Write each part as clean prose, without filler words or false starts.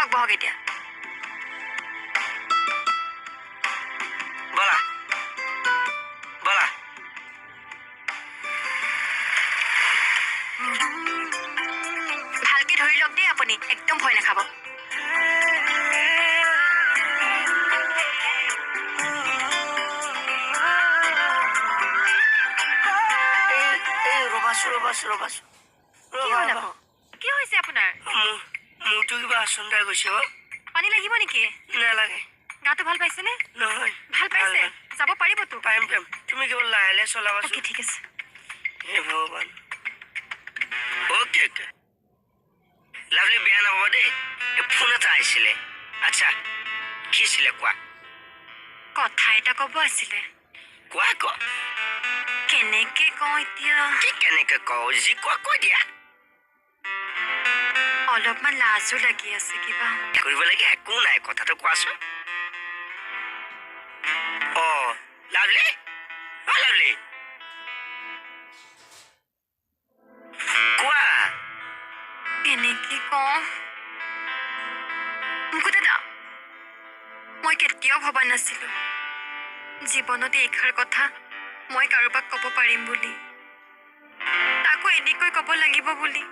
বহক বহক এতিয়া। ব'লা ব'লা। ভালকে ধৰি লওক দেই, আপুনি একদম ভয় নাখাব। এই এই, ৰ'বাচোন ৰ'বাচোন ৰ'বাচোন। কি ৰ'বা। হ'ল ৰ'বা। আকৌ কি হৈছে আপোনাৰ? মোৰতো কিবা আচন্দ্ৰাই গৈছে অ'। পানী লাগিব নেকি? নালাগে। গাটো ভাল পাইছেনে? নহয়। ভাল পাইছে? যাব পাৰিবতো? পাৰিম পাৰিম, তুমি কেৱল লাহে লাহে চলাবাচোন। অ'কে, ঠিক আছে। হে ভগৱান! অ'কে অ'কে লাভলি, বেয়া নাপাবা দেই, এই ফোন এটা আহিছিলে। আচ্ছা, কি আছিলে কোৱা? কথা এটা ক'ব আছিলে। কোৱা কোৱা। কেনেকে কওঁ এতিয়া? কি কেনেকে কওঁ? যি কোৱা কৈ দিয়া। অলপমান লাজো লাগি আছে কিবা। কৰিবলগীয়া একো নাই, কথাটো কোৱাচোন। অ লাভলি, অ লাভলি, কোৱা। কেনেকে কওঁ মুকু দাদা, মই কেতিয়াও ভবা নাছিলো জীৱনত এইষাৰ কথা মই কাৰোবাক ক'ব পাৰিম বুলি। তাকো এনেকৈ ক'ব লাগিব বুলি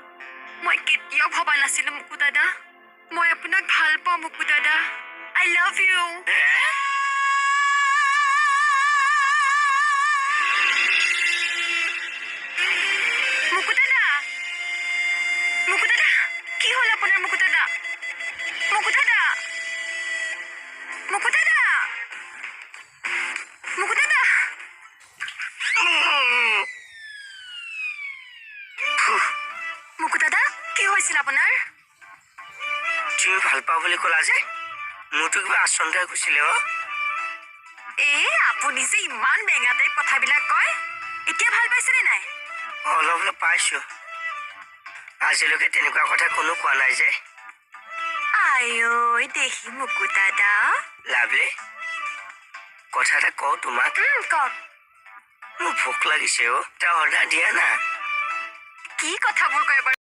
মই কেতিয়াও ভবা নাছিলো। মুকু দাদা, মই আপোনাক ভাল পাওঁ। মুকু দাদা, I love you. হে? মুকু দাদা, মুকু দাদা, কি হ'ল আপোনাৰ? মুকু দাদা, মুকু দাদা, মুকু দাদা, মুকু দাদা। মুকু দাদা, কি হৈছিল আপোনাৰ? তুমি ভাল পাওঁ বুলি ক'লা যে, মোৰতো কিবা আচন্দ্ৰাই গৈছিলে অ'। এই, আপুনি যে ইমান বেঙা টাইপ কথাবিলাক কয়। এতিয়া ভাল পাইছেনে নাই? অলপ অলপ পাইছো। আজিলৈকে তেনেকুৱা কথা কোনো কোৱা নাই যে। আঐ দেহি মুকু দাদা। লাভলি, কথা এটা কওঁ তোমাক? কওক। মোৰ ভোক লাগিছে অ', এটা অৰ্ডাৰ দিয়া না। কি কথাবোৰ কয় বাৰু।